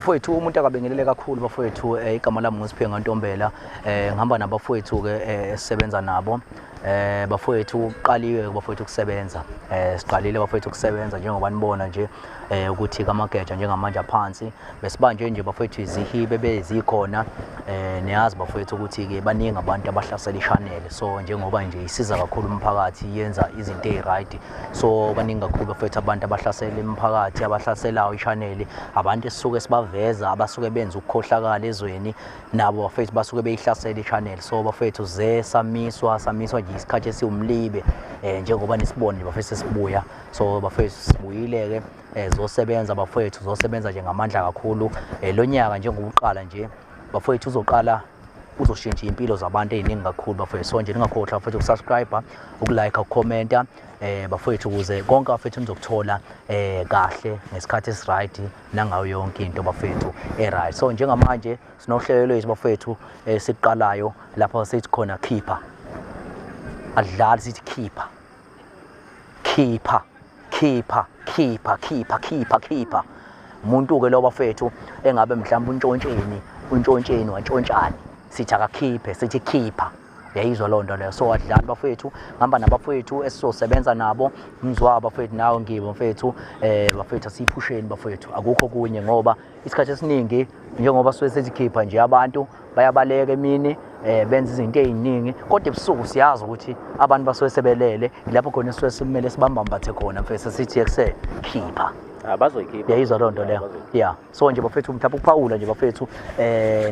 Bafowethu, umuntu akabingelele kakhulu bafowethu. Igama lami nguSiphenga Ntombela. Ngihamba nabafowethu ke esisebenza nabo. Bafowethu, kuqaliwe bafowethu ukusebenza. Siqalile bafowethu ukusebenza njengoba nibona nje ukuthi kamageja njengamanje phansi besibanje nje bafowethu izihibe bezikhona. Niyazi bafowethu ukuthi ke baningi abantu abahlasela i-channel, so njengoba nje isiza kakhulu umphakathi, yenza izinto ezi-right, so baningi kakhulu bafowethu abantu abahlasela imiphakathi, abahlaselayo i-channel, abantu esisuke sibaveza abasuke benza ukukhohlakala ezweni, nabo bafowethu basuke beyihlasela i-channel. So bafowethu ze samiswa nje isikhathi esiwumlibe, njengoba nisibone nje bafowethu sesibuya. So bafowethu sibuyile ke, zosebenza bafowethu, zosebenza nje ngamandla kakhulu. Lo nyaka njengoba uqala nje bafowethu uzoqala uzoshintsha impilo zabantu eziningi kakhulu bafowethu. So nje ningakhohlwa bafowethu ukusubscribe, ukulike, ukucomment bafowethu, ukuze konke bafowethu nizokuthola kahle ngesikhathi esiright nangayo yonke into bafowethu e-right. So njengamanje sinohlelo lwethu bafowethu esiqalayo lapho sithi khona khipha, adlali, sithi khipha khipha khipha khipha khipha khipha khipha. Umuntu ke lo bafethu engabe mhlawumbe untshontsheni wantshontshani, sithi akakhiphe, sithi khipha. Uyayizwa loo nto leyo. So adlali bafethu, ngihamba nabafethu esizosebenza nabo, umzwa bafethu nawe ngibo mfethu. Bafethu asiyiphusheni bafethu, akukho kunye ngoba isikhathi esiningi njengoba suke sithi khipha nje abantu bayabaleka emini, benza izinto eziningi, kodwa ebusuku siyazi ukuthi abantu basuke sebelele, ilapho khona esisuke simele sibambambathe khona mfethu, sithi ekuse khipha. Bazoyikhipha. Uyayizwa loo nto leyo. Yeah, so nje bafethu mhlawumbe ukuphawula nje bafethu,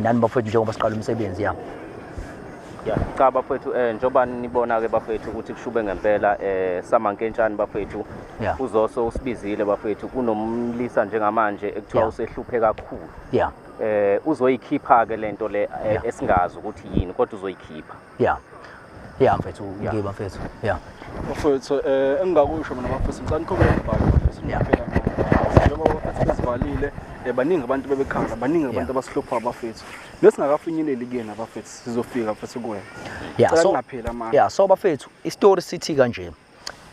nani bafethu njengoba siqala umsebenzi. Ya Yeah, cha bafethu, njengoba nibona ke bafethu ukuthi kushube ngempela, samankentshane bafethu. Uzoso usibizile bafethu, kunomlisa njengamanje ekuthiwa usehluphe kakhulu. Uzoyikhipha ke lento le esingazi ukuthi yini, kodwa uzoyikhipha. Yeah mfethu, ngiba mfethu. Yeah bafethu, engingakusho mina bafethu, ngicela niqhubeke nibhale bafethu, niphela njengoba bafethu bezivalile. Baningi abantu bebekhala, baningi abantu abasihlupha bafethu, nesingakafinyeleli kuyena bafethu, sizofika bafethu kuwena. So yeah, so bafethu isitori sithi kanje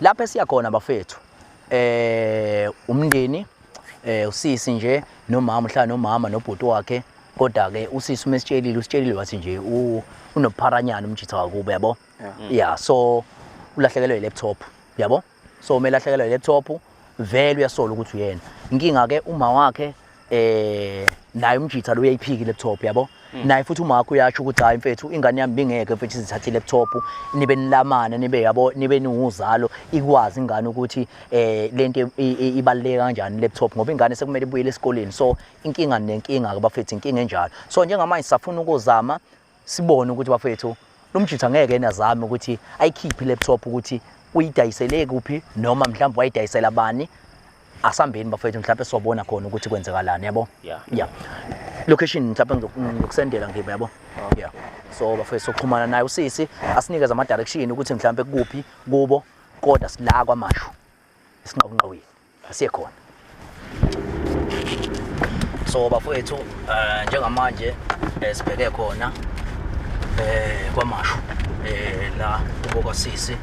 lapha esiyakhona bafethu, umndeni, usisi nje nomama, uhlala nomama nobhuti wakhe, kodwa ke usisi umesitshelile, usitshelile wathi nje unopharanyana umjitha wakubo, yabo. Yeah, so ulahlekelwe i-laptop, yabo. So uma elahlekelwe i-laptop vele uyasola ukuthi uyena. Inkinga ke uma wakhe naye umjitha lo uyayiphika i-laptop, yabo. Naye futhi uma wakhe uyasho ukuthi hayi mfethu, ingane yami bingeke mfethu izithathe i-laptop, nibe nilamana, nibe yabo, nibe niwuzalo, ikwazi ingane ukuthi lento ibaluleke kanjani i-laptop, ngoba ingane sekumele ibuyele esikoleni. So inkinga nenkinga ke bafethu, inkinga enjalo. So njengamanje sisafuna ukuzama sibone ukuthi bafethu lo mjitha ngeke yena azame ukuthi ayikhiphe i-laptop, ukuthi uyidayisele kuphi noma mhlawumbe wayidayisela bani. Asambeni bafethu, mhlawumbe sobona khona ukuthi kwenzekalani, yabo. Yeah, location mhlawumbe ngizokusendela ngibe, yabo. Yeah, so bafethu soxhumana naye usisi asinikeze ama direction ukuthi mhlawumbe kuphi kubo, kodwa sila kwaMashu esinqawunqawini asiye khona. So bafethu njengamanje sibheke khona kwaMashu, la kubo kwasisi,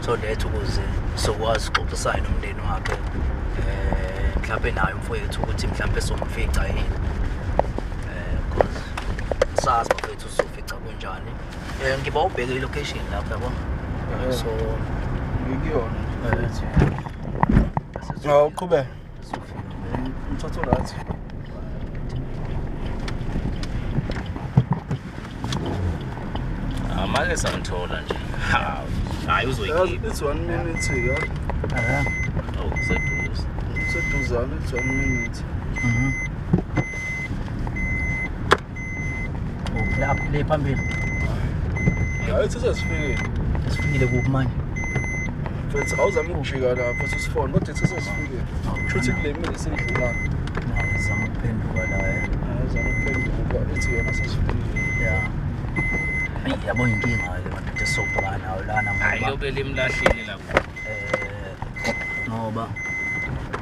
so lethu ukuze sokwazi ukuxoxisana nomndeni wakhe, mhlawumbe naye umfowethu ukuthi mhlawumbe somfica yini, because sazi bafethu uzofica kunjani. Ngiba ubheke i-location lapha, yabo. So ngikuyona mfethu. Awuqhubeke. Umthatho right. Amake samthola nje. Hayi uzoyikhipha. It's 1 minute ya. Oh, seduze. Seduzane, it's 1 minute. Lapha le phambili. Hayi sesifikile. Sifikile kuphi manje? Mfethu awuzame ukujika la mfethu usifone, kodwa sesifikile. Shuthi kule mini sindlula. Awuzame ukuphenduka la. Awuzame ukuphenduka, ithi yona sesifikile. Yeah. Yabo inkinga ke madoda esizobhekana nayo lana, ngoba hayi lobe limlahlile lapho. Ngoba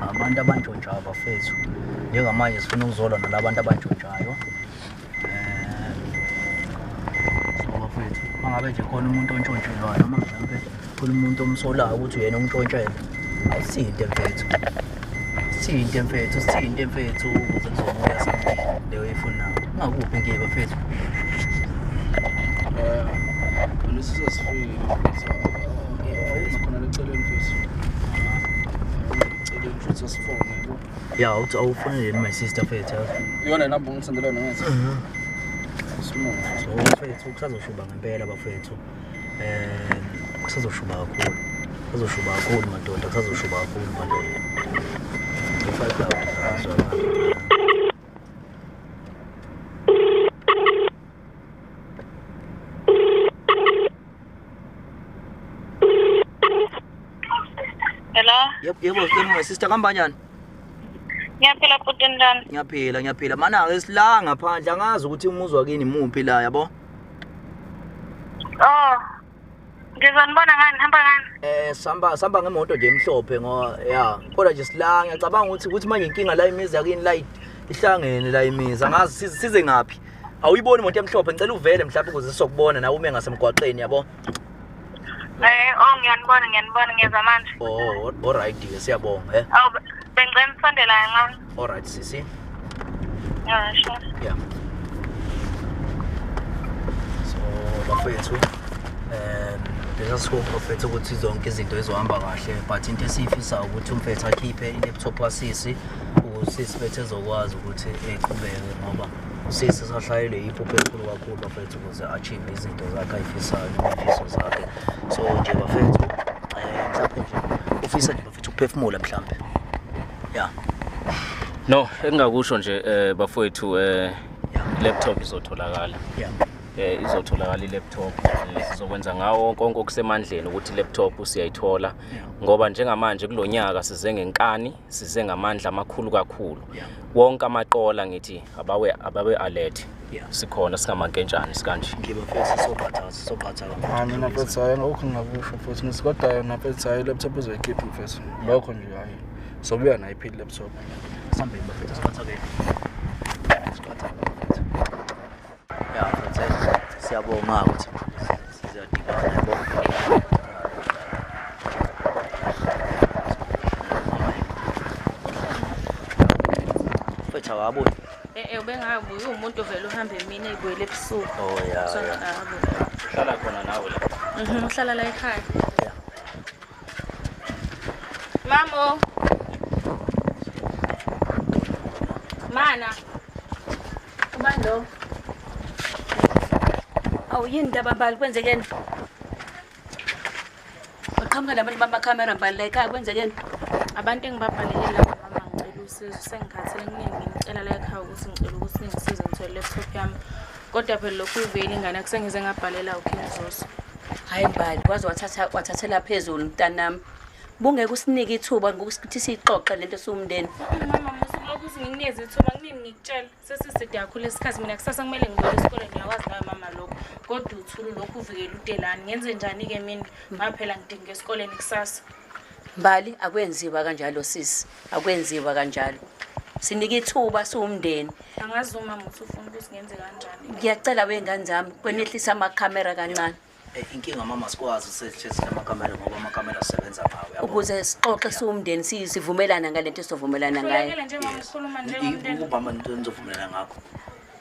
abantu abantshontshayo bafethu njengamanje sifuna ukuzolwa nalabantu abantshontshayo. So bafethu mangabe nje khona umuntu ontshontshelwayo noma mhlawumbe khona umuntu omsolayo ukuthi uyena omntshontshele, awusinte mfethu, Sithinte mfethu, sithinte mfethu ukuze kuzobuya something leyo oyifunayo. Ungakuphi inkinga bafethu? Lesi sesifike mfethu. Khona leceleni mfethu. Eceleni mfethu asifone yabo. Ya, uthi awufonele my sister mfethu yazi. Iyona inamba ongisendela yona ngithi. Simove. So mfethu kusazoshuba ngempela bafethu. Kusazoshuba kakhulu. Kusazoshuba kakhulu madoda, kusazoshuba kakhulu madoda. I-five out. Hello? Yebo, yebo, yebo my sister kanjani? Ngiyaphila bhuti njani? Ngiyaphila, ngiyaphila. Mana ke sila ngaphandle angazi ukuthi umuzwa kini muphi la yabo. Oh. Ngizonibona ngani hamba ngani? Samba ngemoto nje emhlophe ngo ya. Kodwa nje sila ngiyacabanga ukuthi manje inkinga la imizi yakini la ihlangene la imizi. Angazi size ngaphi. Awuyiboni imoto emhlophe, ngicela uvele mhlawumbe ukuze sizokubona nawe ume ngasemgwaqeni yabo. Oh ngiyanibona ngiyeza manje. Oh, all right ke siyabonga eh. Awu bengicela nisondela kancane. All right sisi. Yeah, sure. Yeah. So bafethu let us hope bafethu ukuthi zonke izinto ezohamba kahle, but into esiyifisa ukuthi umfethu akhiphe i-laptop kasisi ukuze sisi bethu ezokwazi ukuthi eqhubeke, ngoba usisi sahlayelwe iphupho elikhulu kakhulu bafethu ukuze achieve izinto zakhe ayifisayo nemifiso zakhe. So nje bafethu mhlawumbe nje ufisa nje bafethu ukuphefumula mhlawumbe. Yeah. No, engingakusho nje bafowethu laptop izotholakala. Yeah. Izotholakala i-laptop, sizokwenza ngawo konke okusemandleni ukuthi i-laptop siyayithola, ngoba njengamanje kulonyaka size ngenkani, size ngamandla amakhulu kakhulu. Wonke amaqola ngithi abawe alert. Sikhona singamankentshane sikanje. Ngiba mfethu soqatha. Mina mfethu hayi ngokho ngingakusho mfethu ngithi yona mfethu hayi laptop uzoyikhipha mfethu. Lokho nje hayi. Sobuya nayo iphile laptop. Sambeni bafethu siqatha ke. Siqatha bafethu. Ya mfethu siyabonga ukuthi siziyadibana yabo. Mfethu awabuyi. Ubengabuyi umuntu vele uhambe emini eyibuyele ebusuku. Oh ya. So uhlala khona nawe la. Uhlala la ekhaya. Yeah. Mamo. Mana. Ubani lo? Awu yini ndaba Mbali kwenzekeni? Baqhamuka nabantu bamakhamera Mbali la ekhaya kwenzekeni? Abantu engibabhalele laba mama ngicela usizo, sengikhathele kuningi ngicela la ekhaya ukuthi ngicela ukuthi ningisize ngithole laptop yami. Kodwa phela lokhu iveli ingane akusengize ngabhalela uKing Zoso. Hayi Mbali, waze wathathela phezulu mntanami. Bungeke usinike ithuba ngokuthi siyixoxe lento siwumndeni. Mama musukulokhu nginikeze ithuba kunini ngikutshela. Sesiside kakhulu isikhathi mina kusasa kumele ngibuyele esikoleni ngiyakwazi nawe mama lokho. Kodwa uthulu lokhu uvikela uDelani. Ngenze njani ke mina? Ngoba phela ngidinga esikoleni kusasa. Mbali akwenziwa kanjalo sisi, akwenziwa kanjalo. Sinike ithuba siwumndeni. Angazi mama ukuthi ufuna ukuthi ngenze kanjani. Ngiyacela wengane zami kwenehlisa amakhamera kancane. Inkinga mama sikwazi usethethisa amakhamera ngoba amakhamera asebenza ngawo yabo. Ukuze sixoxe siwumndeni sivumelana ngalento esizovumelana ngayo. Hlulekile nje mama ukukhuluma njengomndeni. Ubaba nizovumelana ngakho.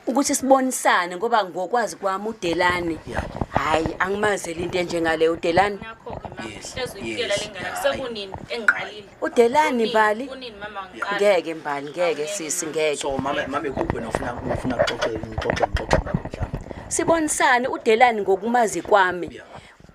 Ukuthi sibonisane ngoba ngokwazi kwami uDelani. Hayi angimazeli into enjengale uDelani. Nakho-ke mama hlezi uyifikela lengane sekunini engiqalile. uDelani Mbali. Kunini mama ngiqala. Ngeke Mbali, ngeke sisi ngeke. So mama ikuphi nofuna kuxoxe ngixoxe ngakho mhlawumbe. Sibonisane uDelani ngokumazi kwami.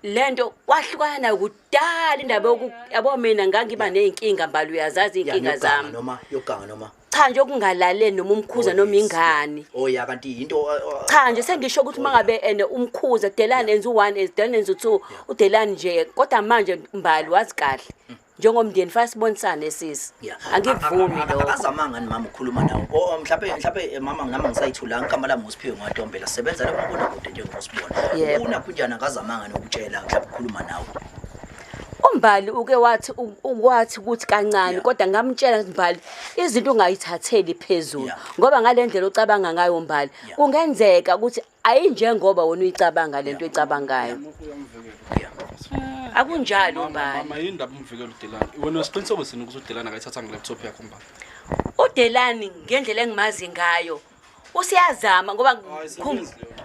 Lento wahlukana kudala indaba yabo mina ngangiba nezinkinga Mbali uyazazi inkinga zami. Noma yoganga noma cha nje okungalaleli noma umkhuza noma ingane. Oh ya kanti into cha nje sengisho ukuthi mangabe ene umkhuza Delani enza u1 Delani enza u2 uDelani nje, kodwa manje Mbali wazi kahle njengomndeni fanele sibonisane sisi. Angikuvumi lokho. Akazamanga ni mama ukukhuluma nawe. Oh mhlawumbe mama nami ngisayithulanga igama lami uSiphiwe Ngwadombela sebenza la kubona kude njengosibona. Unakhunjana akazamanga nokutshela mhlawumbe ukukhuluma nawe. uMbali uke wathi ukwathi ukuthi kancane, kodwa ngamtshela Mbali izinto ungayithatheli phezulu ngoba ngalendlela ocabanga ngayo Mbali kungenzeka ukuthi ayinjengoba wena uyicabanga lento oyicabangayo. Akunjalo Mbali. Mama, yini ndaba umvikela uDelani? Wena usiqiniseko sini ukuthi uDelani akayithathanga laptop yakho Mbali? uDelani ngendlela engimazi ngayo usiyazama ngoba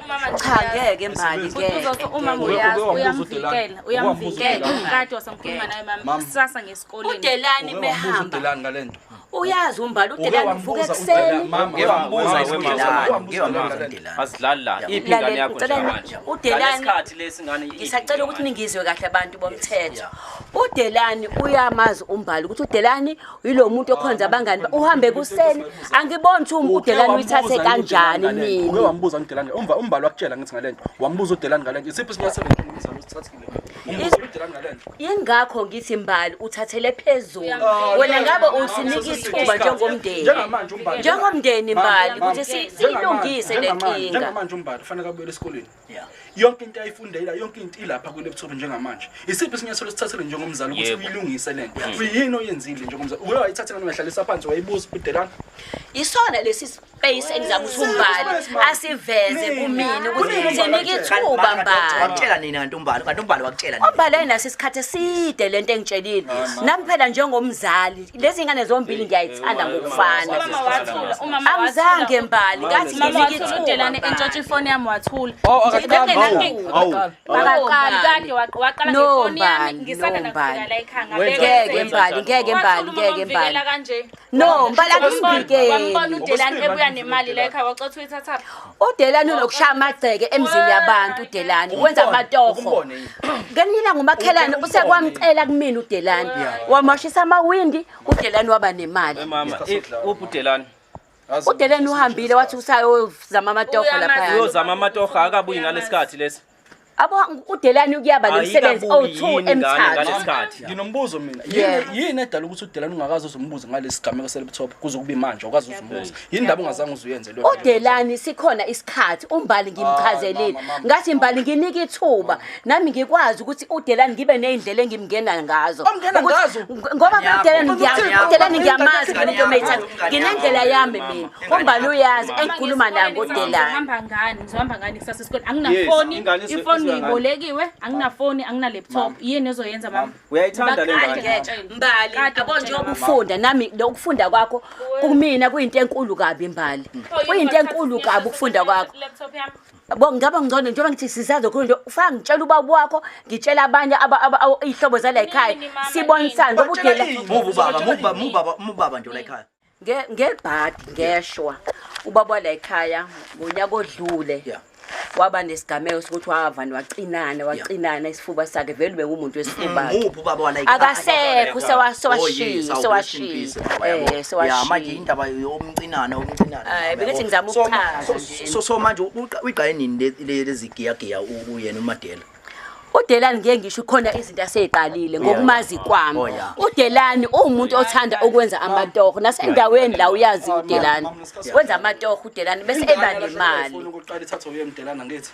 Umama cha ngeke Mbali ngeke. Umama uyazi uyamvikela, uyamvikela. Kade wasamkhuluma naye mama kusasa ngesikoleni. uDelani mehamba. uDelani ngalento. Uyazi uMbali uDelani uvuka ekuseni. Mama, ngewambuza uDelani. Asidlali la. Iphi ingane yakho njengamanje? uDelani Ngesikhathi lesi ingane ngisacela ukuthi ningizwe kahle abantu bomthetho. uDelani uyamazi uMbali ukuthi uDelani yilo muntu okhonza abangani uhambe kuseni. Angiboni ukuthi uDelani uyithathe kanjani Uke mina. wambuza uDelani, uMbali wakutshela ngithi ngalento. Wambuza uDelani ngalento. Isiphi isinyathelo njengomzali osithathile? Umbuza uDelani ngalento. Ingakho ngithi Mbali uthathele phezulu. Wena ngabe usinika ithuba njengomndeni. Njengamanje uMbali. Njengomndeni Mbali Mama, ukuthi siyilungise le nkinga. Njengamanje uMbali kufanele abuyele esikoleni. Yonke into ayifundela, yonke into ilapha kwi-laptop njengamanje. Isiphi isinyathelo osithathile njengomzali ukuthi uyilungise lento? Uyini oyenzile njengomzali? Uke wayithatha ngani wayihlalisa phansi wayibuza uDelani? Isona lesi space engizama ukuthi uMbali asiveze kumina ukuthi sinike ithuba Mbali. Wakutshela nini kanti uMbali? Kanti uMbali wakutshela nini? uMbali ayinaso isikhathi eside lento engitshelile. Nami phela njengomzali lezi ngane zombili ngiyayithanda ngokufana. Umama wathula, umama Angizange Mbali ngathi Mama nginike wathula ithuba. uDelani entshontsha ifoni yami wathula. Oh, akaqali. Akaqali kade waqala No, ngefoni yami Mbali, ngisanda no, nakufika Mbali. la ekhaya ngabeka. Ngeke Mbali, ngeke Mbali, ngeke Mbali. Kanje. No, Mbali angimvikeli. Wambona uDelani ebuya nemali la ekhaya wacotha uyithatha. uDelani unokushaya amagceke emzini yabantu uDelani wenza amatoho. Umbone yini? Ngelinye ilanga umakhelwane usekwamcela kumina uDelani. Wamashisa amawindi uDelani waba nemali. Mama, uphi uDelani? uDelani uhambile wathi usayozama amatoho lapha. Uyozama amatoho akabuyi ngalesikhathi lesi. Abo uDelani ukuyaba nomsebenzi Ayikabuyi owu2 yini ingane emthathu. ngalesikhathi? Nginombuzo mina. Yeah. Yini edala ukuthi uDelani ungakaze uzombuza ngalesi sigameko se-laptop kuze kube manje awukaze uzombuza? Yini ndaba ungazange uzuyenze leyo? uDelani sikhona isikhathi uMbali ngimchazelile. Mama, mama. Ngathi Mbali nginike ithuba nami ngikwazi ukuthi uDelani ngibe nezindlela engimngena ngazo. Omngena Ukuthi- ngazo? Ngoba uDelani Ngane uDelani ngiyamazi Ngane umuntu omeyithatha. yakho. Nginendlela yami mina. uMbali uyazi engikhuluma naye ngoDelani. Ngizohamba ngani? Ngizohamba ngani kusasa esikoleni? Anginafoni, Yes, ingane ifoni ngiyibolekiwe, anginafoni, angina laptop. Yini ezoyenza mama? Uyayithanda le ngane? Mbali, yabo njengoba ufunda nami lokufunda kwakho kumina kuyinto enkulu kabi Mbali. Kuyinto enkulu kabi ukufunda kwakho. Laptop yami. Bo ngaba ngcono njengoba ngithi sisazokhuluma nje ufaka ngitshela ubaba wakho ngitshela abanye iy'hlobo zala ekhaya Nini, mama, sibonisane ngoba Batshela uDela ini? Mubu baba, mubu baba, mubu baba nje la ekhaya. Ngebhadi ngeshwa ubaba wala ekhaya ngonyaka odlule waba nesigameko sokuthi wavane wacinana isifuba sakhe vele ubengumuntu wesifuba Muphi ubaba wala ekhaya? akasekho Oh, yes, sewashiya awu, rest in peace, baba, yabo. eh Ya manje sewashiya indaba yomcinana umcinana. Hayi, baba, bengithi yabo. ngizama ukuchaza nje. So manje uyiqale nini lezi giyagiya uyena uMadela? uDelani ngeke ngisho khona izinto aseyiqalile ngokumazi kwami. Oh, yeah. uDelani uwumuntu othanda ukwenza amatoho nasendaweni la uyazi uDelani wenza amatoho uDelani bese eba nemali. Ifoni okokuqala ithathwa uye Mdelana ngithi.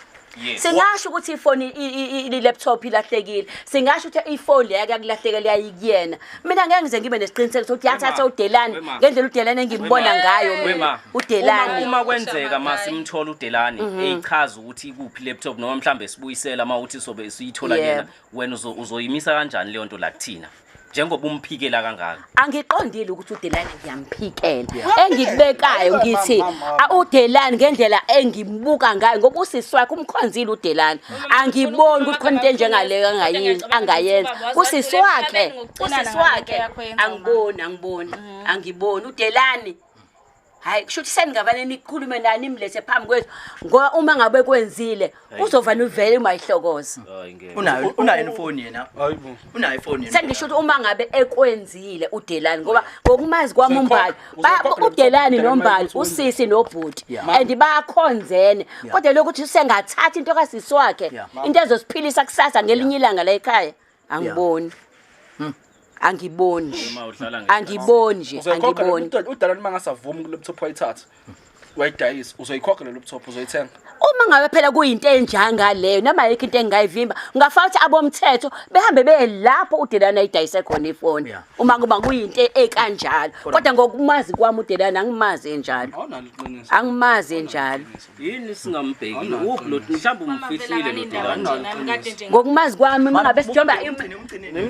Singasho ukuthi ifoni i-laptop ilahlekile. Singasho ukuthi ifoni leya yakulahlekela yayikuyena. Mina ngeke ngize ngibe nesiqiniseko sokuthi yathatha uDelani ngendlela uDelani engimbona ngayo mina. uDelani. Uma kwenzeka masimthola uDelani eyichaza ukuthi ikuphi laptop noma mhlambe sibuyisela mawuthi sobe siyithola kuyena wena uzoyimisa kanjani leyo nto la kuthina njengoba umphikela kangaka? Angiqondile ukuthi uDelani ngiyamphikela. Engikubekayo ngithi uDelani ngendlela engimbuka ngayo ngoba usisi wakhe umkhonzile uDelani. Angiboni ukuthi khona into enjengaleyo angayenza. Usisi wakhe, usisi wakhe angiboni, angiboni uDelani. Hayi kusho ukuthi seningavane nikhulume naye nimlethe phambi kwethu ngoba uma ngabe kwenzile uzovane uvele uma ihlokoza. Unayo unayo ifoni yena. Hayibo. Unayo ifoni yena. Sengisho ukuthi uma ngabe ekwenzile uDelani ngoba ngokumazi kwami uMbali uDelani noMbali usisi nobhuti and bayakhonzene kodwa lokuthi sengathatha into kasisi wakhe into ezosiphilisa kusasa ngelinye ilanga la ekhaya angiboni. Angiboni. Angiboni nje, angiboni. UDelani mangasavumi ku laptop wayithatha. Wayidayisa, uzoyikhokha le laptop uzoyithenga. Uma ngabe phela kuyinto enjangaleyo noma ayikho into engingayivimba, ngingafaka ukuthi abomthetho behambe beye lapho uDelani ayidayise khona ifoni. Yeah. Uma kuba kuyinto ekanjalo. Kodwa ngokumazi kwami uDelani angimazi enjalo. Awunalo iqiniso. Angimazi enjalo. Yini singambheki? Uphi lo mhlawumbe umfihlile lo Delani? Ngokumazi kwami uma ngabe sijomba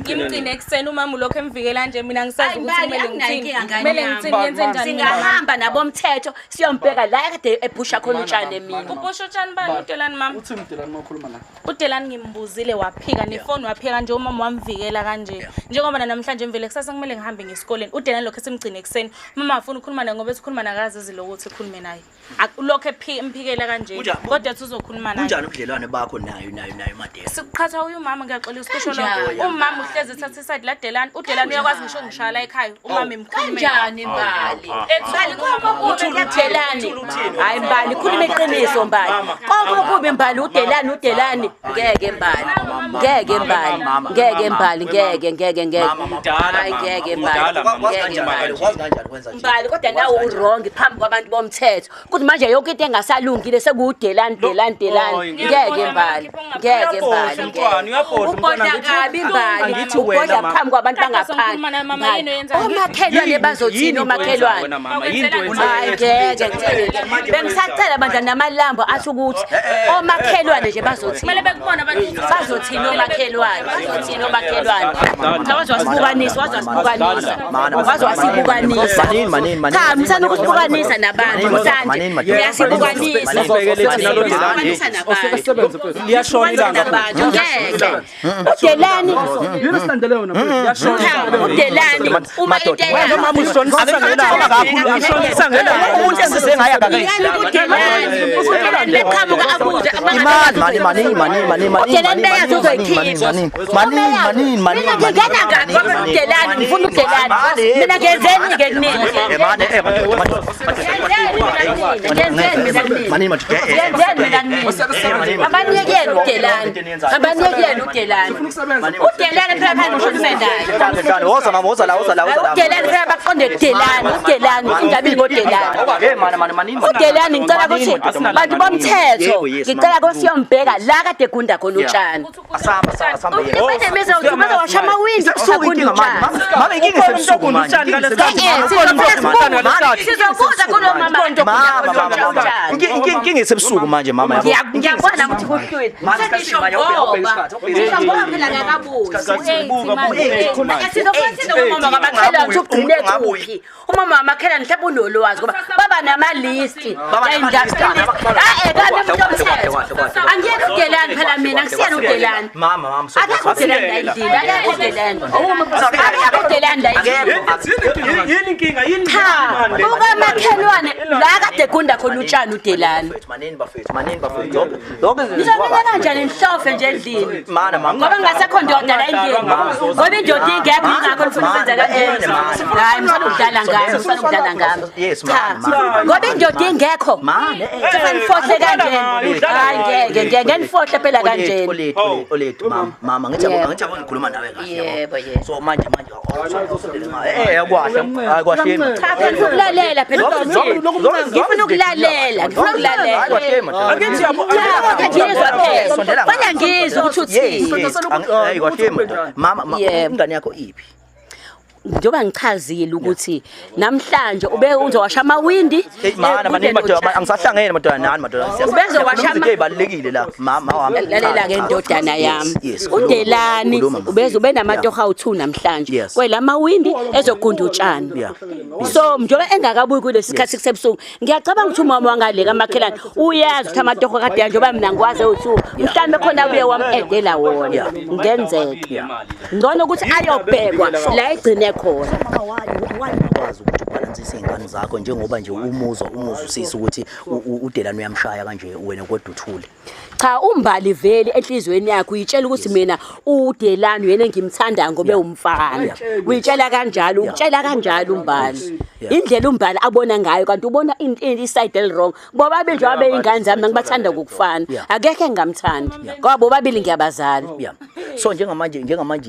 Ngimgcine ekuseni umama ulokhu emvikela nje, mina ngisazi Hayi, ukuthi Mbali, kumele anginayo ngithini. inkinga ngane Kumele yami. ngithini, ngenze njani mina? Singahamba nabomthetho siyombheka la ekade ephusha khona utshani emini. Ubusha utshani bani uDelani mama? Uthini uDelani uma ukhuluma naye? uDelani ngimbuzile waphika nefoni waphika nje, umama wamvikela kanje. Njengoba namhlanje mvele kusasa kumele ngihambe ngesikoleni. uDelani lokho esimgcine ekuseni. Mama afuna ukukhuluma naye ngoba esikhuluma nakazizi lokuthi ukhulume naye. Lokho emphikela kanje. Kodwa ethi uzokhuluma naye. Kunjani ubudlelwane bakho nayo nayo nayo Madela? Sikuqhatha uyu umama, ngiyaxolisa ukusho lokho. Umama uhlezi ethatha iside la Delani. uDelani uyakwazi ngisho ngishaya la ekhaya. Umama emkhulumela. Kanjani Mbali? Mbali konke okubi kuDelani. Hayi Mbali, khuluma iqiniso Mbali. Konke okubi Mbali uDelani uDelani ngeke Mbali. Ngeke Mbali. Ngeke Mbali, ngeke ngeke ngeke. Hayi ngeke Mbali. Ngeke Mbali. Wazi kanjani kwenza nje? Mbali kodwa nawe uwrong phambi kwabantu bomthetho. Kuthi manje yonke into engasalungile sekuwuDelani Delani Delani. Ngeke Mbali. Ngeke Mbali. Ubhodla kabi Mbali. Ubhodla phambi kwabantu bangaphandle. Omakhelwane bazothini omakhelwane? Hayi ngeke ngeke. Bengisacela bandla namalambo athi ukuthi omakhelwane nje bazothini. Kumele bekubone abantu. Bazothini omakhelwane? Bazothini omakhelwane? Cha wazwasibukanisa, wazwasibukanisa. Wazwasibukanisa. Manini manini manini. Cha msana ukusibukanisa nabantu msanje. Uyasibukanisa. Uyasibukanisa nabantu. Liyashona ilanga. Nabantu ngeke. Udelani Yini silandele yona mfethu? cha uDelani uma into Wena mama usishonisa ngelanga kakhulu, ushonisa ngelanga. Umuntu esize ngaye akake. Udelani uDelani beqhamuka abuze Imali mani mani mani mani mani. uDelani beyazi uzoyikhipha. Mani mani mani. Mina ngingena ngaphi ngoba uDelani ngifuna uDelani. Mina ngenzeni ke kunina? Mane eh madoda madoda. Ngenzeni mina kunina? Mani madoda. Ngenzeni mina kunina? Abaniyekele uDelani. Abaniyekele uDelani. uDelani phela phela ngikhulume naye. Woza mama woza la woza la woza la. uDelani phela baqonde kuDelani, uDelani indaba ingoDelani. Okay mana mana manini. uDelani ngicela ukuthi bantu bomthetho ngicela ukuthi siyombheka la kade gunda khona utshani. Asamba asamba. Ubenemiza uthi bazowasha amawindi Isebusuku agunda inkinga manje. utshani. Mama inkinga isebusuku manje. Sizobuza kulo mama kade Mama ogunda mama khona mama. utshani. Inkinga isebusuku manje mama yabo. Ngiyabona ukuthi kuhlwile. Sengisho ngoba ngisho ngoba phela ngakabuzi. Sizofuna umama kamakhelwane ukuthi ugcine kuphi. Umama wamakhelwane mhlawumbe unolwazi ngoba baba namalisti. Eh kanti umuntu omthetho. Angiyena uDelani phela mina, angisiyena uDelani. Mama mama. Akekho uDelani la endlini, akekho uDelani. Akekho uDelani la endlini. Yini inkinga? Yini Cha, ukamakhelwane la kade gunda khona utshani uDelani. Manini bafethu, manini bafethu. Zonke zonke izinto Ngizomela kanjani nihlofe nje endlini? Mana mama. Ngoba ngingasekho ndoda la endlini. Ngoba indoda ingekho ingakho nifuna ukwenza kanje. Hayi msana ukudlala ngami, msana ukudlala ngami. Yes, Cha, mama. ngoba indoda ingekho. Mane. Kufanele nifohle kanje. Hayi ngeke ngeke nifohle phela kanje. Olethu olethu mama mama ngithi yabo Yebo. ngithi yabo ngikhuluma nawe kahle yabo. Yebo, yebo. So manje manje eh akwahle akwahle. Cha phela ngifuna ukulalela phela uthini. Ngifuna ukulalela, ngifuna ukulalela. Akwahle madoda. Angithi yabo Cha, ngizwa phela. Fana ngizwe ukuthi uthini. Yes, hayi kwahle madoda. Mama Yebo. ingane yakho iphi? Njengoba ngichazile ukuthi namhlanje ube uzowasha amawindi. Hey mana manini madoda angisahlangene madoda nani madoda. Ubezowasha ama- izinto ezibalulekile la mama wami. Lalela ke ndodana yami. Yes, uDelani khuluma, mama. ubeze ube namatoho awu2 namhlanje. Yes. Kwelamawindi ezogunda utshani. Yeah. So njengoba engakabuyi kulesi sikhathi kusebusuku, ngiyacabanga ukuthi umama wangale kamakhelwane uyazi ukuthi amatoho kade njengoba mina ngikwazi ewu2, mhlawumbe khona uye wam-edela wona. Ngenzeka. Ngcono ukuthi ayobhekwa la egcine khona. Mama why ungakwazi ukuthi ubhalansise iy'ngane zakho njengoba nje umuzwa usisi ukuthi uDelani uyamshaya kanje wena kodwa uthule. Cha uMbali vele enhlizweni yakhe uyitshela ukuthi mina uDelani uyena engimthandayo ngoba ewumfana. Uyitshela kanjalo, ukutshela kanjalo uMbali. Indlela uMbali abona ngayo kanti ubona iside eli-wrong. Bobabili nje abeyingane zami ngibathanda ngokufana. Akekho engingamthandi ngoba bobabili ngiyabazala. Yeah. So njengamanje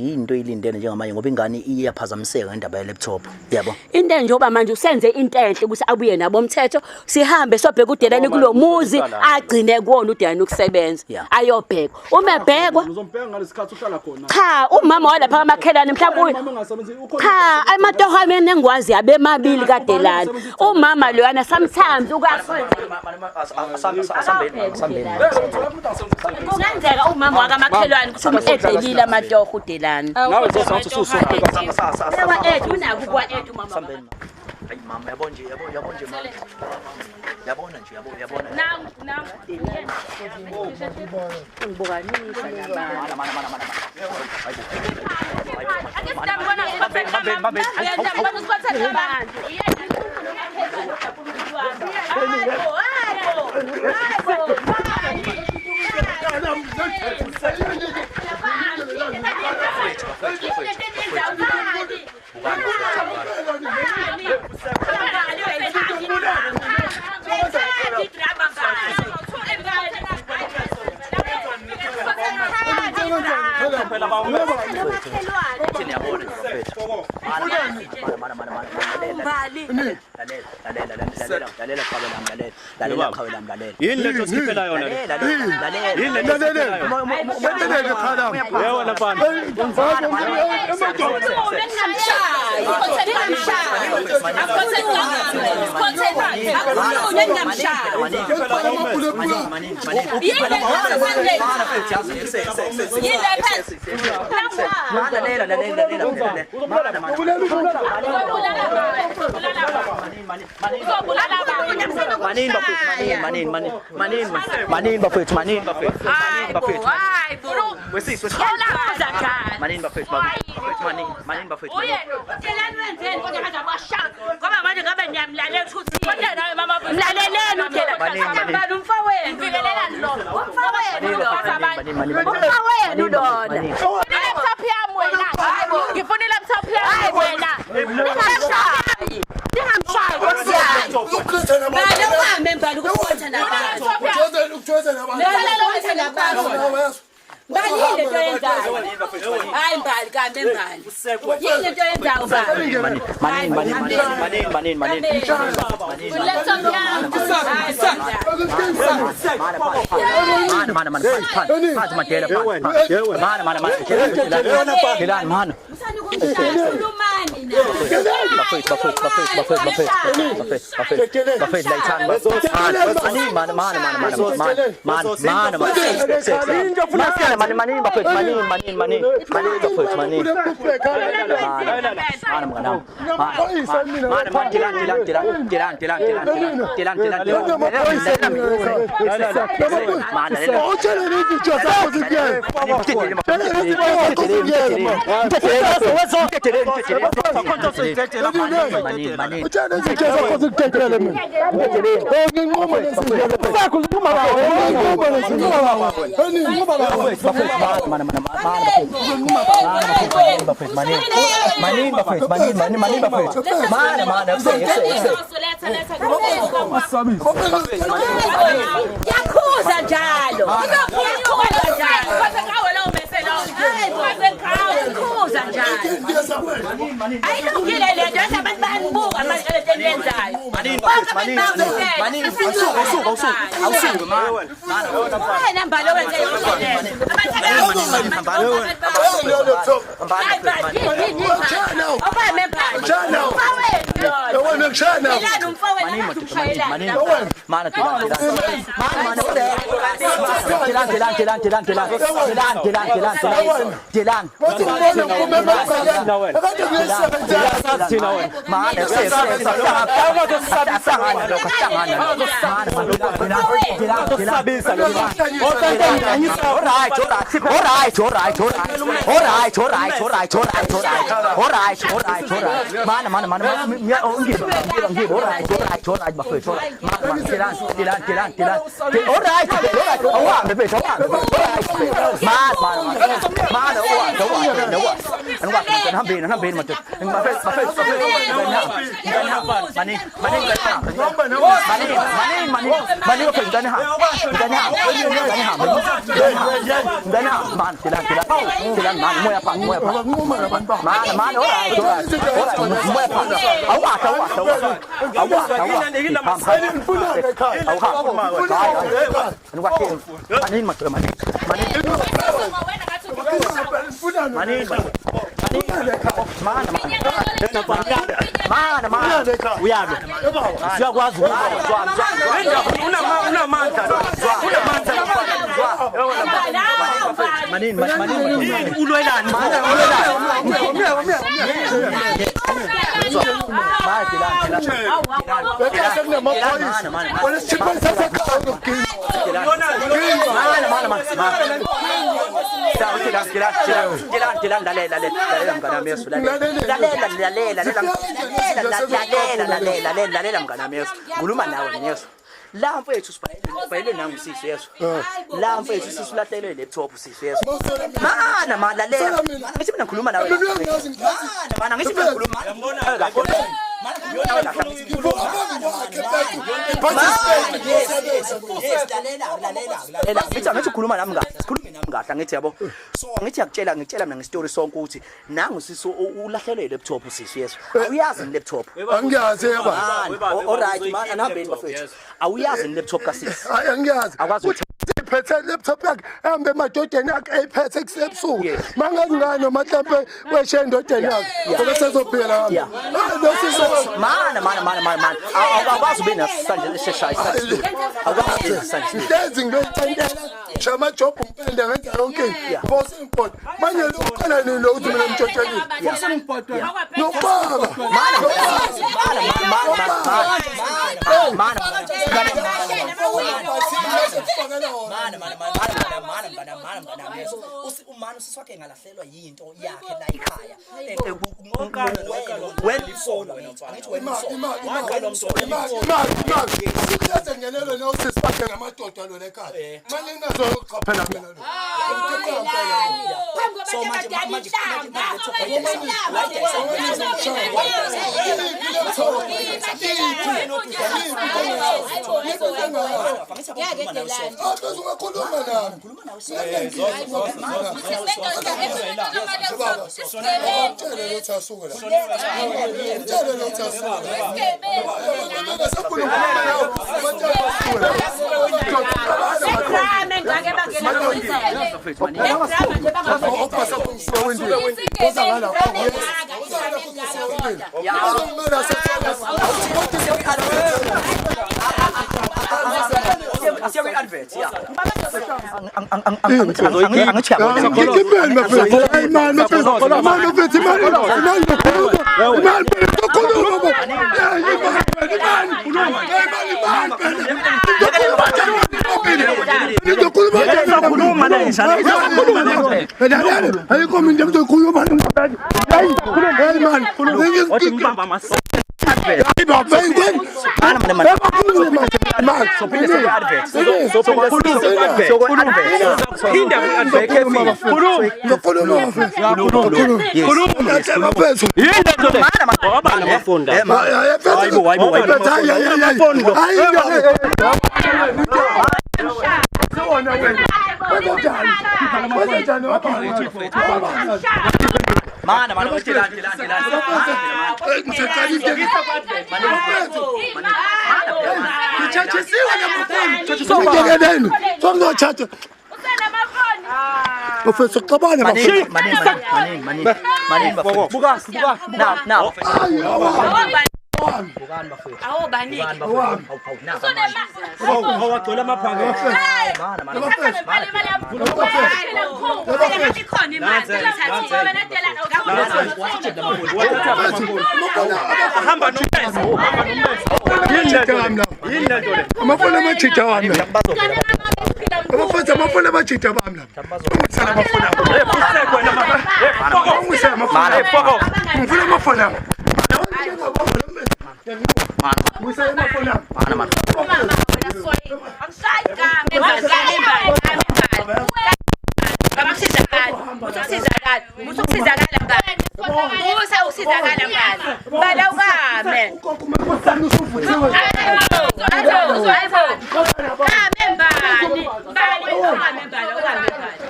yini into oyilindele njengamanje ngoba ingane iyaphazamiseka ngendaba ye laptop. Yabo. Into njengoba manje usenze into enhle ukuthi abuye nabo umthetho sihambe sobheka uDelani kulomuzi agcine kuwona uDelani ukusebenza ayobhekwa uma ebhekwa uzombheka ngalesikhathi uhlala khona cha umama walapha kamakhelwane mhlawumbe cha amatoho ami engikwazi abemabili kaDelani umama loyana sometimes kungenzeka umama wakamakhelwane ukuthi umedelile amatoho uDelani nawe uzosathi ususuka unako kwa-ed umama. Hayi mama yabona nje yabona nje mama. Yabona nje yabona. Nangu. Ngibukanisa nabantu. Mana. Yini lento osikhipela yona le? Yini lento osikhipela yona? Yewena mfana. Ngifuna i-laptop yami wena. Ningamshayi Nkosi yami. Mbali mbali ukukhotha nabantu. Mbali yini lento yenzayo? Hayi mbali kambe mbali. Yini lento yenzayo mbali? Manini. Mana. Yakhuza njalo. Yakhuza njalo. Ayilungile lento abantu bayanibuka manje lento eniyenzayo. Wena mbali owenze yonke lento. Manini bafethu ngicela nihambe. Ngicela nihambe. Ngicela nihambe. Ngicela nihambe. Man, Delani, Delani. Delani man, moya phansi, moya phansi. Man, man, all right, all right. All right, moya phansi. Awukahle, awukahle, awukahle. Awukahle, awukahle. Awukahle. Awukahle. Manini madoda, manini. Manini. Manini. Mana mana mana uyalwa siyakwazi unamandla unamandla manini manini ulwelani Lalela mngane wami yesu, ngikhuluma nawe mina yesu. La mfethu sibhayele nangu sisi yesu. La mfethu sisi ulahlelwe i-laptop sisi yesu. Mana mana lalela. Ngithi mina ngikhuluma nawe. Mana mana ngithi mina ngikhuluma. Ngithi angithi ukhuluma nami kahle, sikhulume nami kahle angithi yabo. So angithi yakutshela ngitshela mina ngestory sonke ukuthi nangu sisi ulahlelwe i-laptop sisi yesu. Awuyazi i-laptop. Angiyazi yeba. All right man, anihambeni bafethu. Awuyazi i-laptop kasisi. Hayi angiyazi. Akwazi ukuthi Iphethe laptop yakhe ehambe emadodeni akhe eyiphethe ebusuku. Mangangani noma mhlambe weshe endodeni yakhe. Ngoba sezophila wami. Mana mana mana mana mana. Awukwazi ube nesandla esisheshayo isandla. Awukwazi ube nesandla. Ngihlezi ngibeyicentela. Shama job umpende ngenza yonke into. Boss import. Manje lo uqala nini lo uthi mina ngitshotshelile? Nobaba. Mana mana mana mana mana mana mana mana mana mana mana yesu. Umana usisi wakhe engalahlelwa yinto yakhe la ekhaya. Wena usolo wena mfana. Ngithi wena usolo. Imali. Sikuyaze ngenelo nosisi bakhe ngamadoda lona ekhaya. Manje ngingazoqaphela mina lo. So manje manje Ungakhuluma nami. Mana mana Delani Delani Delani. Amafoni amajita wami la. Abafethu amafoni amajita bami la. Ungisela amafoni abo. Ungisela amafoni abo. Ngifuna amafoni abo. Ungisela amafoni abo.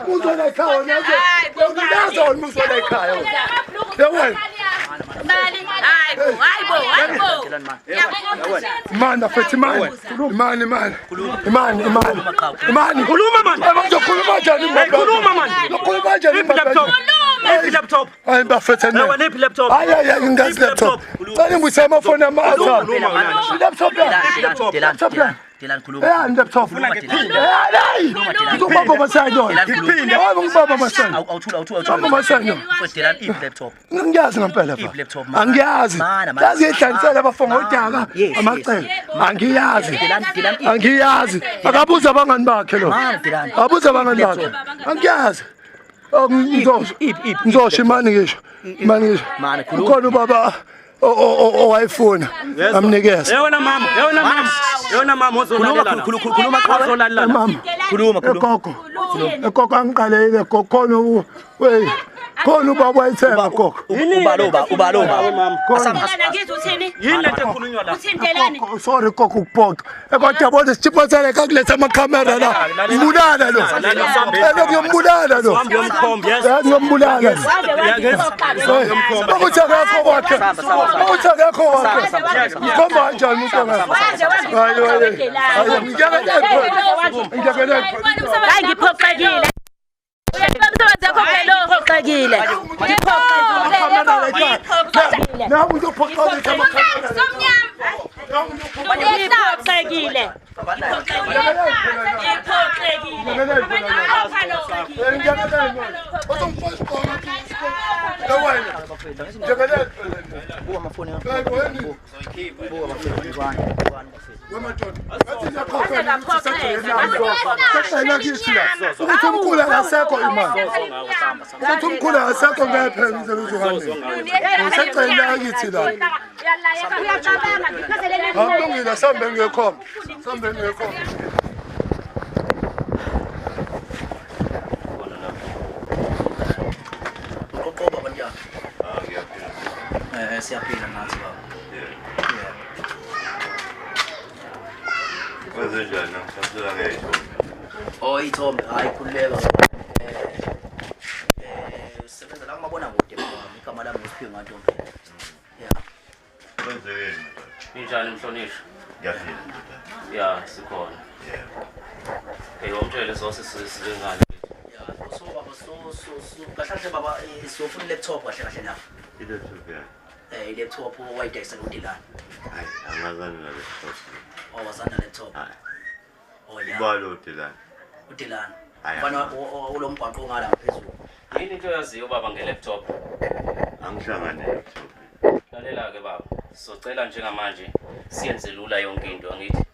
Uzona ekhaya nazo. Uzona ekhaya. Yewena. Hayibo hayibo hayibo. Mana futhi mani. Mani mani. Imani imani. Imani khuluma mani. Abazokhuluma njani mama? Khuluma mani. Lokhuluma kanjani laptop? Laptop. Hayi bafethe ne. Wena iphi laptop? Hayi hayi ngingazi laptop. Cela ngibuyise amafoni amatha. Laptop la. Laptop la. Delani khuluma. Eh laptop. Hayi. Ngizobamba masayino. Ngiphinde. Hayi ngibamba masayino. Awuthula awuthula. Bamba masayino. Mfowethu Delani iphi laptop? Ngiyazi ngempela Iphi laptop? Angiyazi. Yazi ihlanganisela abafo ngodaka amacele. Angiyazi. Angiyazi. Akabuza abangani bakhe lo. Abuza abangani bakhe. Angiyazi. Ngizosho. Ngizosho imani ngisho. Imani ngisho. Ukhona ubaba owayefuna amnikeza. Yewena mama, yewena mama. Yewena mama ozolalela. Khuluma ozolalela. Mama. Khuluma khuluma. Gogo. Gogo angiqalele gogo khona wey. Khona ubaba wayithenga gogo. Ubalo ba, ubalo ba. Asana ngizwe uthini? Yini lento ekhulunywa la? Uthini Delani? Sorry gogo ukuphoxa. Kodwa yabona sithiphathele kakuletha amakhamera la. Mbulala lo. Elo kuyombulala lo. Ngiyomkhomba. Ngiyombulalala. Ukuthi akekho kwakhe. Ukuthi akekho kwakhe. Ngikhomba kanjani umuntu ongakho? Hayi hayi. Ngiyakela. Hayi ngiphoxekile. Umsebenzi wakho phela uphoxekile. Ngiphoxekile. Nawe uzophoxeka amakhamera. Ngiphoxekile. Ukuthi umkhulu akasekho imali. Ukuthi umkhulu akasekho ngephela umsebenzi wami. Usecela kithi la. Akulungile sambe ngiyekhomba. Sambe ngiyekhomba. Uqoqoba banjani? Ah ngiyaphila. Siyaphila nathi baba. Yeah. Kwenzenjani ngisacela ngeyithombe. Oh ithombe hayi khululeka. Sebenza la kumabona kude baba. Igama lami nguSiphiwe Ngantombi. Yeah. Kwenzekeni? Injani mhlonishwa? Ngiyaphila. Yeah, sikhona. Yebo. Hey, womtshele zose sizingane. Yeah, so baba so kahle kahle baba siyofuna laptop kahle kahle la. I-laptop ya. I-laptop owayidayisa noDelani. Hayi, angazani na laptop. Owazana laptop. Hayi. Oh yeah. Ubalo uDelani. uDelani. Mfana olomgwaqo ongala phezulu. Yini into oyaziyo baba nge-laptop? Angihlangane laptop. Lalela ke baba, socela njengamanje siyenze lula yonke into angithi.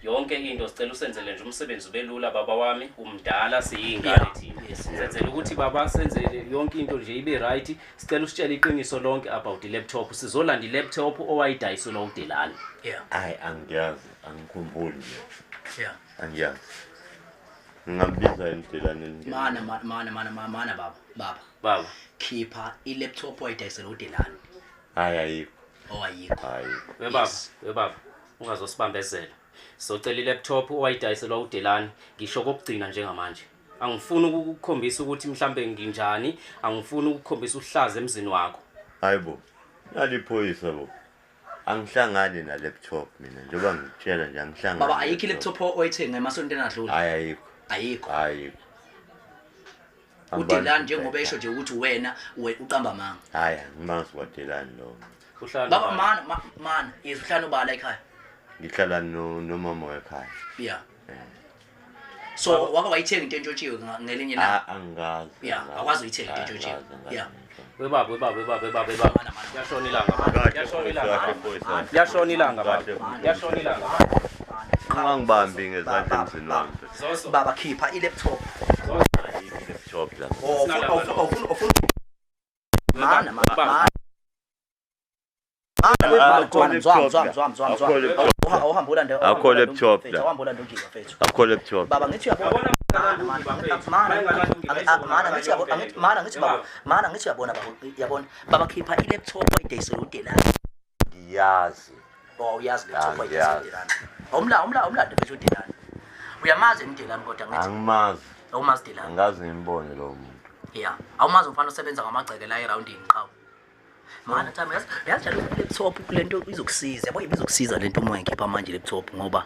Yonke into sicela usenzele nje umsebenzi ube lula baba wami, umdala siyingane thina. Senzele ukuthi baba senzele yonke into nje ibe right. Sicela usitshele iqiniso lonke about i-laptop. Sizolanda i-laptop owayidayiselwa uDelani. Yeah. Hayi angiyazi, angikhumbuli nje. Yeah. Angiyazi. Ngingambiza uDelani. Mana mana mana mana baba, baba. Baba, khipha i-laptop owayidayiselwa uDelani. Hayi ayikho. Oh ayikho. Ayikho. Webaba, webaba, ungazosibambezela. Socela i-laptop owayidayiselwa uDelani ngisho kokugcina njengamanje. Angifuni ukukukhombisa ukuthi mhlambe nginjani, angifuni ukukukhombisa uhlaza emzini wakho. Hayibo. Naliphoyisa bo. Angihlangani na laptop mina njengoba ngikutshela nje angihlangani. Baba ayikho i-laptop oyithenga emasontweni adlule. Hayi ayikho. Ayikho. Ayikho. uDelani njengoba esho nje ukuthi wena uqamba amanga. Hayi angimazi kwaDelani lo. Uhlala baba mana mana uhlala ubala ekhaya. Ngihlala nomama wekhaya. Yeah. So wake wayithenga into entshontshiwe ngelinye ilanga? Angazi. Yeah, akwazi uyithenga into entshontshiwe. Yeah. Webaba webaba webaba webaba webaba. Yashona ilanga baba. Yashona ilanga. Yashona ilanga baba. Yashona ilanga. Ungangibambi ngezandla emzini wami. Baba khipha i-laptop. I-laptop la. Oh, mana mana. Akho laptop la. Akho laptop. Baba ngithi uyabona mana ngithi uyabona baba uyabona baba khipha i-laptop oyidayisela uDelani. Ngiyazi. Oh uyazi laptop oyidayisela uDelani. Awumlando mfethu uDelani. Uyamazi uDelani kodwa ngithi. Angimazi. Awumazi Delani. Angazi ngimbone lo muntu. Yeah, awumazi umfana osebenza ngamagceke la eroundini qhawe. Mana time yazi njalo laptop kulento izokusiza. Yabo izokusiza lento uma ngikhipha manje laptop ngoba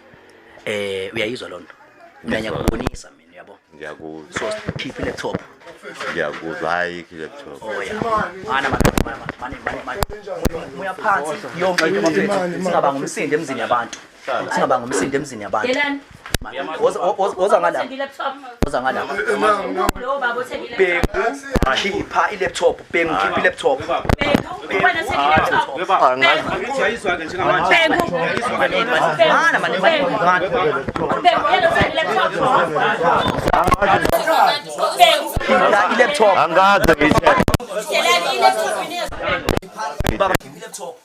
uyayizwa lonto. Mina ngiyakubonisa mina yabo. Ngiyakuzwa. So khipha laptop. Ngiyakuzwa hayi laptop. Oh yeah. Mana muya phansi yonke into mafethu. Singabanga umsindo emzini yabantu. Singabanga umsindo emzini yabantu. Delani. Woza ngala. Woza ngala. Bhengu khipha i-laptop, Bhengu khipha i-laptop. Bhengu wena uthenga i-laptop. Angithi ayizwa ke njengamanje. Bhengu. Mana mani. Bhengu yena uthenga i-laptop. Bhengu khipha i-laptop. Angazi ngithe. Delani i-laptop inezwa. Baba khipha i-laptop.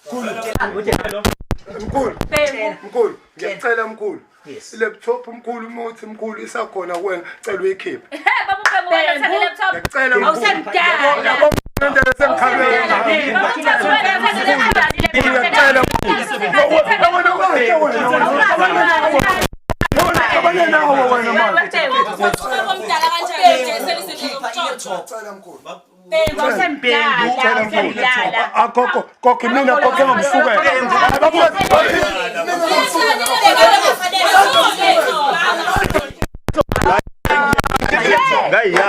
Mkhulu. Mkhulu, ngiyacela mkhulu. I-laptop mkhulu umuthi mkhulu isakhona kuwena cela uyikhiphe. Baba Bhengu wena uthenga i-laptop. Ngiyacela mkhulu. Awusemdala. Yabo sengikhalweni. Ngiyacela mkhulu. Wena kahle wena. Abanye nawo wena manje. Omdala kanjani nje selizinto zokuntshontsha. Ngiyacela mkhulu. Bhengu awusemdala. Akoko kokho mina kokho ngomsukela. Ngaya.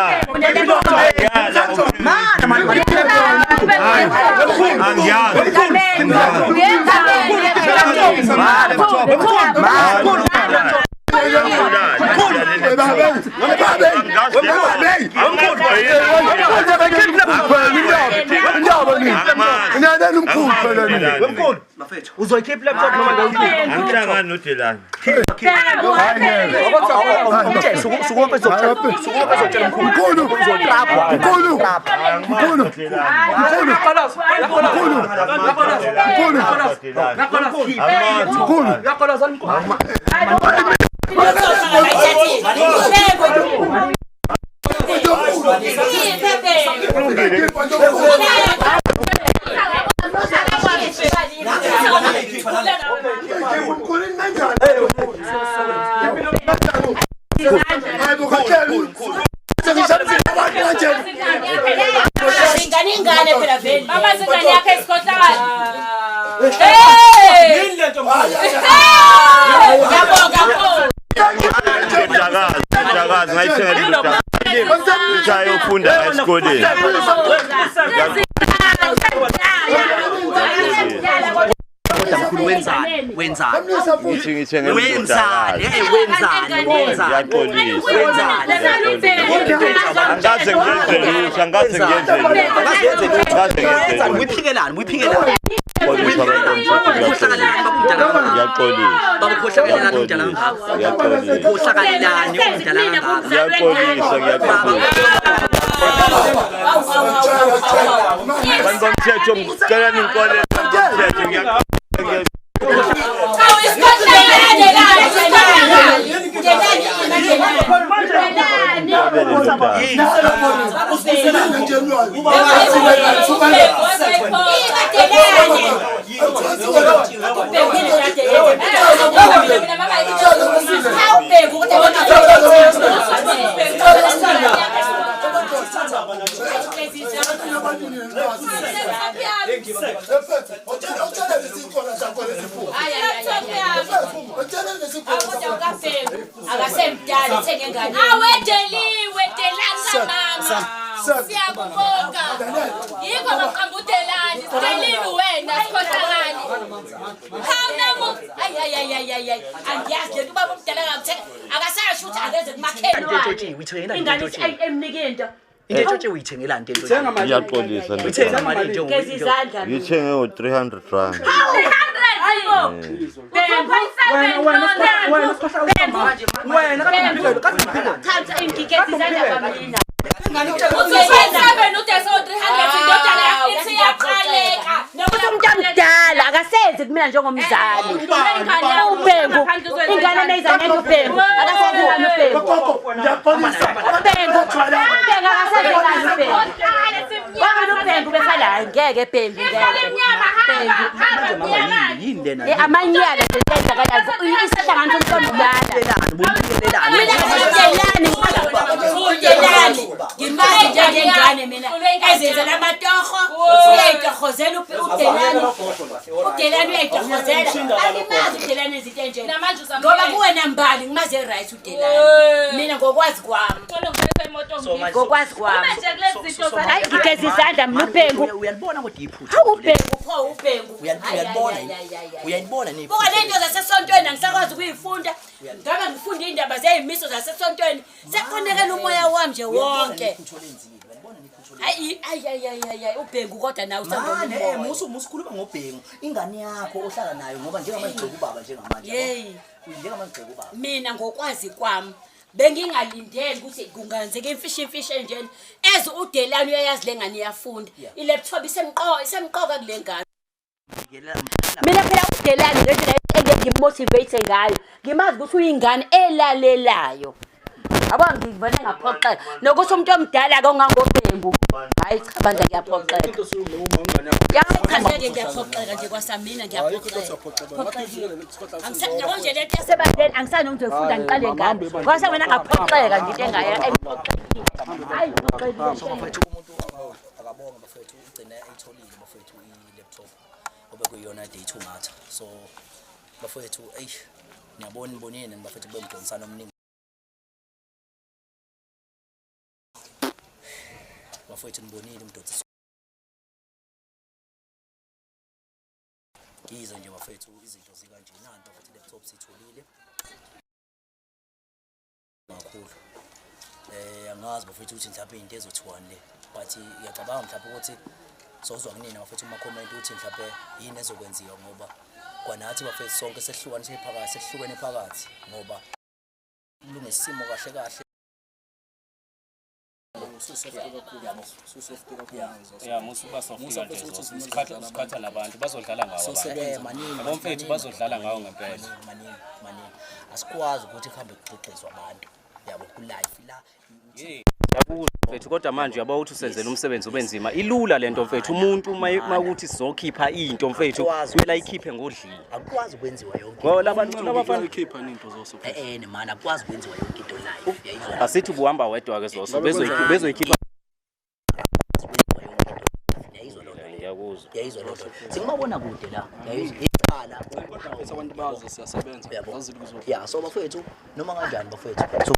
Uzoyikhipha laptop noma Angihlangani noDelani. Ingane phela vele. Mama zingane yakhe isikhohlakala. Yini lento mkhulu? Ngiyabonga mkhulu. Ndodakazi ngayithenga indodakazi. Ngiyofunda esikoleni. Mkhulu wenzani? Wenzani? Ngithi ngithenge Wenzani? Wenzani? Ngiyaxolisa. Angaze ngiyenze lutho, angaze ngiyenze lutho. Wenzani? Uyiphikelani? Uyiphikelani? Ngiyaxolisa. Baba ukhohlakalelani umdala kangaka? Ngiyaxolisa. Ukhohlakalelani umdala kangaka? Ngiyaxolisa, ngiyaxolisa. Bantu bomthetho ngicela ningixolele bomthetho ngiyaxolisa. Akasemdala uthenge ingane. Awedeliwe Delani kamama. Siyakubonga. Yikho baqamba uDelani. Sicelile wena sikhohlakali. Hawu namu. Ay ay ay ay ay ay. Angiyazi lento ubaba omdala ngamthenga. Akasasho ukuthi akeze kumakhelwane. Ingane emnike into. Into etshotshwe uyithengelani into etshotshwe? Ngiyaxolisa. Uyithenga mali nje Geza izandla. Ngithenge ngo-300 rand. Hayibo. Wena kade Thatha ingigeza izandla kwamina. U-27 udese o-300 indodana yakho ithi iyaqaleka. Nokuthi umuntu omdala akasenzi kumina njengomzali. Ubhengu ingane meyiza ngeke ubhengu akasenzi ngani ubhengu. Ubhengu ubhengu akasenzi ngani ubhengu. Kwangani ubhengu befala ngeke bhengu ngeke. Imnyama hamba hamba mnyama. Yini lena? Amanyala nje. kwenzakalayo isihlanganiso somntwana ubulala. Mina uDelani uDelani ngimazi njengengane mina ezenzela amatoho uyayitohozela uDelani. uDelani uyayitohozela. Angimazi uDelani izinto enjena. Ngoba kuwena Mbali ngimazi right uDelani. Mina ngokwazi kwami. Ngokwazi kwami. Hayi ngigeza izandla mina uBhengu. Uyalibona kodwa iphutha. UBhengu pho uBhengu. Uyalibona. Uyalibona ni. Buka lento zasesontweni angisakwazi ukuyifunda. Ngabe ngifunda indaba zeyimiso zasesontweni. Sekuqonekela umoya wami nje wonke. Ayi ayi ayi ayi uBhengu kodwa nawe usangoma. Musu khuluma ngoBhengu. Ingane yakho ohlala nayo ngoba njengamanje gxeka ubaba njengamanje. Hey. Njengamanje gxeka ubaba. Mina ngokwazi kwami bengingalindele ukuthi kungenzeka imfishi enjena. Eze uDelani uyayazi lengane iyafunda. I-laptop isemqoka kule ngane. Mina phela uDelani ngendlela engimotivate ngayo ngimazi ukuthi uyingane elalelayo. Yabo ngivele ngaphoxeka nokuthi umuntu omdala ke ongangoBhengu. Hayi cha bandla ngiyaphoxeka. Hayi cha ngeke ngiyaphoxeka nje kwasamina ngiyaphoxeka. Angisayabo nje lento yasebandleni angisanomuntu oyifunda ngiqale ngami. Kwase wena ngaphoxeka nje into engaya engiphoxekile. Hayi phoxekile. Bafethu umuntu akabonga bafethu ugcine eyitholile bafethu i-laptop obekuyiyona eyithungatha. So bafethu eish niyabona nibonile bafethu kube umdonsano omningi. Bafethu nibonile umdonsi. Yize nje bafethu izinto zikanje nanto bafethu laptop sitholile. Kakhulu. Angazi bafethu ukuthi mhlawumbe into ezothiwani le. But ngiyacabanga mhlawumbe ukuthi sozwa kunina bafethu uma comment ukuthi mhlawumbe yini ezokwenziwa ngoba kwanathi bafethu sonke sehlukaniswe phakathi sehlukene phakathi ngoba kulungesimo kahle kahle. Ya musu basofika nje isikhathi nabantu bazodlala ngawo abantu. Abomfethu bazodlala ngawo ngempela. Maningi. Asikwazi ukuthi kuhambe kuxoxiswa abantu. Yabo ku life la. Ngiyakuzwa mfethu kodwa manje uyabo ukuthi usenzela umsebenzi obenzima. Ilula lento mfethu umuntu uma ukuthi sizokhipha into mfethu kumele ayikhiphe ngodlini. Akukwazi ukwenziwa yonke. Ngoba labantu labafana ikhipha into Zoso. Man akukwazi ukwenziwa yonke into live. Yayizwa. Asithi ubuhamba wedwa ke Zoso bezoyikhipha. Yayizwa lo. Ngiyakuzwa. Yayizwa lo. Singibabona kude la. Yayizwa iqala abantu bazi siyasebenza. Ya so bafethu noma kanjani bafethu.